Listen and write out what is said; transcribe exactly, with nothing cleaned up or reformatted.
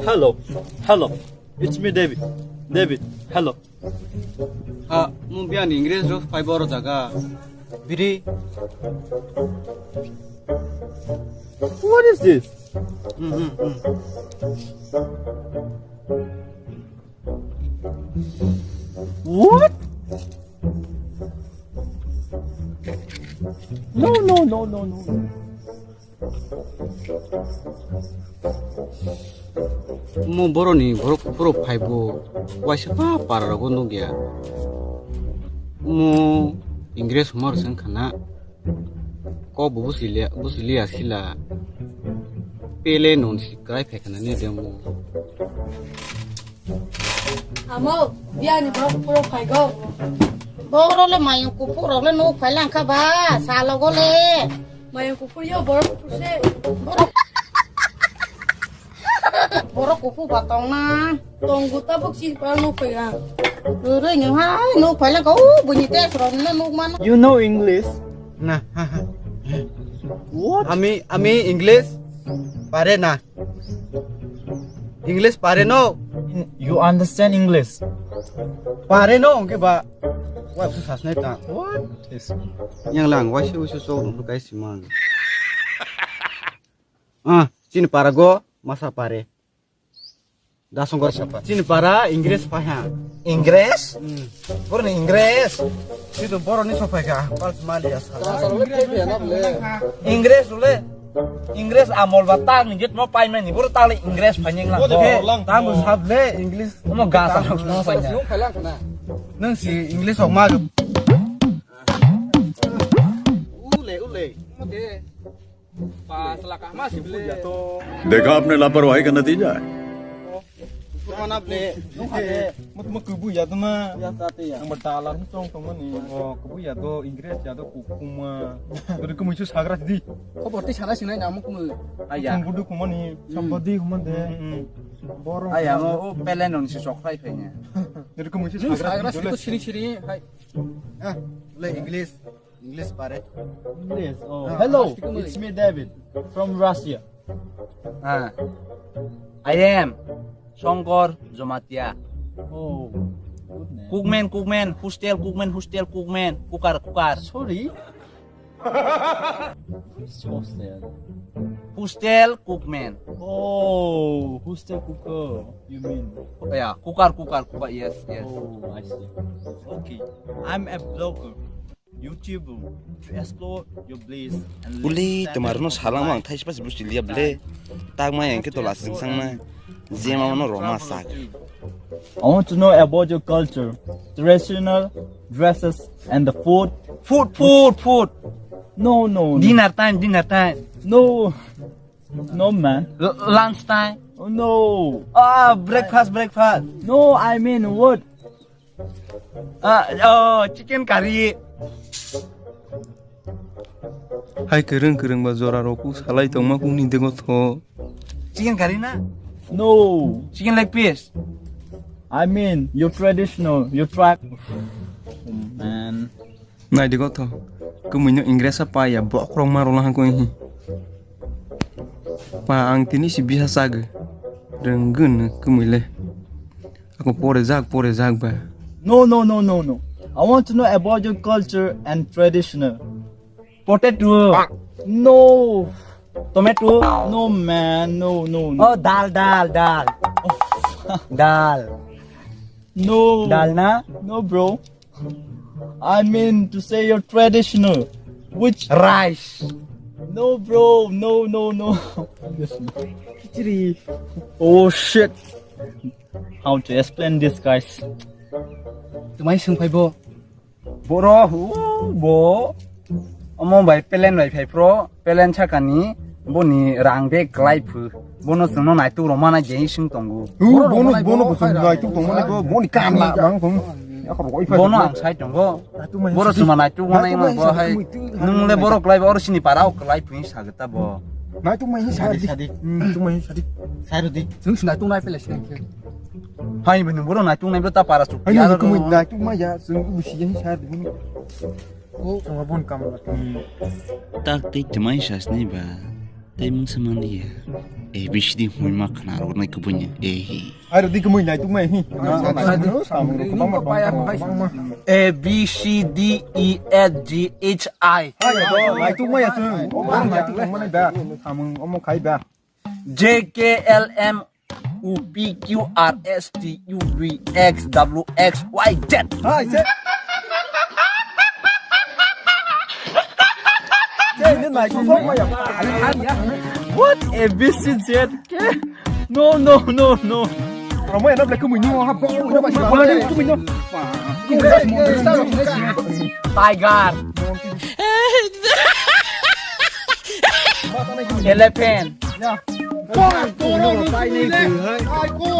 Hello, hello. It's me, David. David, hello. Ha, mo biani English ro phai boro jaga. Biri. What is this? Hmm, hmm, hmm. What? No, no, no, no, no. Mo boroni borok phuro phaibo waisa pa para rogo nugya. Mo English humor seng khana. Ko bo busilia, busilia sila. Pele non si krai phekana ni demo. Amo, biani borok phuro phaigo. Borok le mayung kuphur rok le nuk phai lang kha ba, sa logo le. Mayung kuphur yo borok kuphur se. Borok kuphur ba tong na. Tong gu tabuk si pa nuk phai lang. Roi nung hai nuk phai lang ka, u buni te sro na nuk man. You know English? Na. What? Ami, ami English pare na. English pare no? You understand English? Pare no, hwnkhe ba. Wa, su sasnai ta. What is? Yang lang, wa, su, su, su, lu kai si man. Ah, chini para go, masa pare. Da songkor sapa. Chini para, English pa ha. English? Hmm. Boroni English. Situ boroni sopai ka. Pals mali ya sala. English le. English amol ba tang ni git mo pai mani bor tang le English pa ning la. Tang bu sab le English. Mo ga sa mo pai na. Nang si English ok ma. Ule ule. Mo de. Pa sala ka ma si ble. देखा आपने लापरवाही का नतीजा है। Purmana ble. Mo mo kubu ya duma. Ya ta te ya. Number ta alarm tong tong mani. O kubu ya do English ya do kukuma. Dori kumui su sagra di. Khobor ti sana sinai na mo kumui. Aya. Kumbudu kumani. Sambadi kumande. Borong. Aya mo o pelen on si sok phai phai ne. Dori kumui su sagra di. Sagra si to siri siri hai. Ah, le English. English pare. English. Oh, hello. It's me, David, from Russia. Ah. I am Shongkor Jomatia. Oh, good name. Cookman, cookman, hostel, cookman, hostel, cookman, cooker, cooker. Sorry? Which hostel? Hostel, cookman. Oh, hostel cooker, you mean? Yeah, cooker, cooker, cooker, yes, yes. Oh, I see. Okay, I'm a blogger. YouTube to explore your place and uli tomarno salang mang thai spas busti liya ble. Tak mai engke to lasing sang na. Jema no roma sak. I want to know about your culture, traditional dresses and the food. Food, food, food. No, no, no. Dinner time, dinner time. No. No, man. L- lunch time. Oh, no. Ah, breakfast, breakfast. No, I mean what? Ah, oh, chicken curry. Hai kwrwng kwrwng ba jora rok kuk salai tongma kuk ni dego tho. Chicken curry na? No. Chicken leg piece. I mean, your traditional, your tribe. Man. Naidi gotho, kwmwino Ingresa pa ya bokrok ma rwla hangkhe hi. Pa ang tini si bisa sagwi. Rwngwno kwmwi le. Ako pore jak, pore jak ba. No, no, no, no, no. I want to know about your culture and traditional. Potato. No. Tomato. No, man. No, no, no. Oh, dal, dal, dal. Dal. No. Dal na? No, bro. I mean to say your traditional, which rice? No, bro. No, no, no. Khichdi. Oh, shit. How to explain this, guys? Tumai sung phai bo. Boro hu bo. Omo bai pelen bai phai pro. Pelen sakani boni rang bag kwlai phu. Bono chwngno naituk rwmana je sing tongo. Bono, bono, bono bo chwng naituk tongmani bo, boni kam la bang tong. Bono ang sai tongo. Boro chwngma naituk manai ma bo hai. Nung le borok kwlai bo oro sini para o kwlai phu sa gata bo. Naituk mai sadi, sadi. Naituk mai sadi. Sai rudi. Chwng sini naituk nai pele sini. Hai bo nung boro naituk nai bo ta para chuk. Hai nung kumui naituk mai ya, chwng bu si ya sai rudi. Ko, chungo bun kam la. Tak tei twmai sasni ba. Tei mungsa manliya. A B C D hwnwi ma khna rwgwnai kubui ni. Ehi. Aro di kumui nai tuk mai hi. A B C D E F G H I. Ayo, nai tuk mai ya chwng. Nai tuk mai da. Samung omo khai da. J K L M O P Q R S T U V X W X Y Z. Hai, se. Se, ni nai tuk mai ya. What? A B C Z? No, no, no, no. Oro mo eno black kumui ni ha bo. Kumui ni. Tiger. Elephant. Ya. Ko, ko, ko, ko.